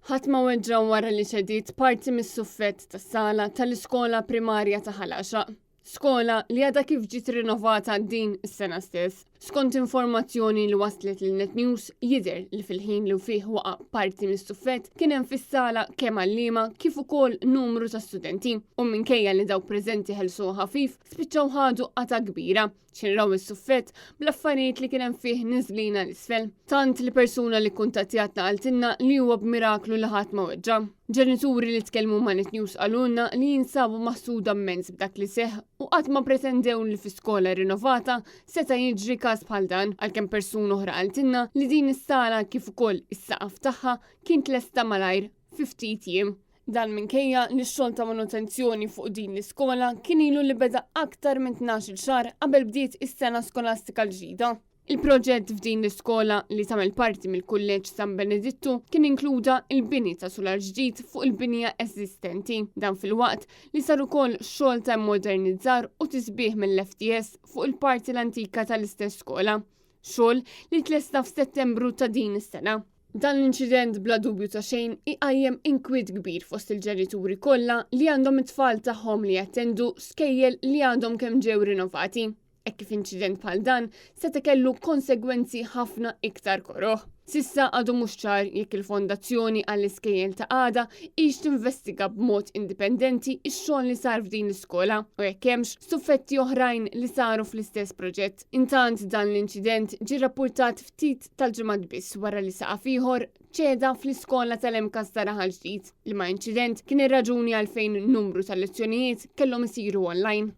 Ħadd ma weġġa' wara li ċediet parti mis-suffett tas-sala tal-iskola primarja ta' Ħal Għaxaq. Skola li għadha kif ġiet rinnovata din is-sena stess. Skont informazzjoni li waslet lil Net News, jidher li fil-ħin li fih waqa' parti mis-suffett kien hemm fis-sala kemm għalliema kif ukoll numru ta' studenti u minkejja li dawk preżenti ħelsuha ħafif, spiċċaw ħadu qatgħa kbira. Xinraw is-suffett bl-affarijiet li kien hemm fih niżlin għal isfel. Tant li persuna li kuntattjatna qaltilna li huwa b'miraklu li ħadd ma weġġa'. Ġenituri li tkellmu ma' Net News qalulna li jinsabu maħsuda mmens b'dak li seħħ u qatt ma pretendew li fi skola rinnovata seta' jiġri każ bħal dan, għalkemm persuna oħra qaltilna li din is-sala kif ukoll is-saqaf tagħha kien tlesta malajr fi ftit jiem. Dan minkejja li x-xogħol ta' manutenzjoni fuq din l-iskola kien ilu li beda aktar minn 12-il xahar qabel bdiet is-sena skolastika l-ġdida. Il-proġett f'din l-iskola li tagħmel parti mill-Kulleġġ San Benedittu kien inkluda l-bini ta' sular ġdid fuq il-binja eżistenti. Dan filwaqt li sar ukoll xogħol ta' immodernizzar u tisbiħ mill-FTS fuq il-parti l-antika tal-istess skola. Xogħol li tlesta f'Settembru ta' din is-sena. Dan l-inċident bla dubju ta' xejn iqajjem inkwiet kbir fost il-ġenituri kollha li għandhom it-tfal tagħhom li jattendu skejjel li għadhom kemm ġew rinnovati, hekk kif inċident bħal dan seta' kellu konsegwenzi ħafna iktar koroh. S'issa għadu mhux ċar jekk il-Fondazzjoni għall-Iskejjel ta' Għada hix tinvestiga b'mod indipendenti x-xogħol li sar f'din l-iskola u jekk hemmx suffetti oħrajn li saru fl-istess proġett. Intant dan l-inċident ġie rappurtat ftit tal-ġimgħat biss wara li saqaf ieħor ċeda fl-iskola tal-MCAST ta' Raħal Ġdid, liema inċident kien ir-raġuni għalfejn numru ta' lezzjonijiet kellhom isiru online.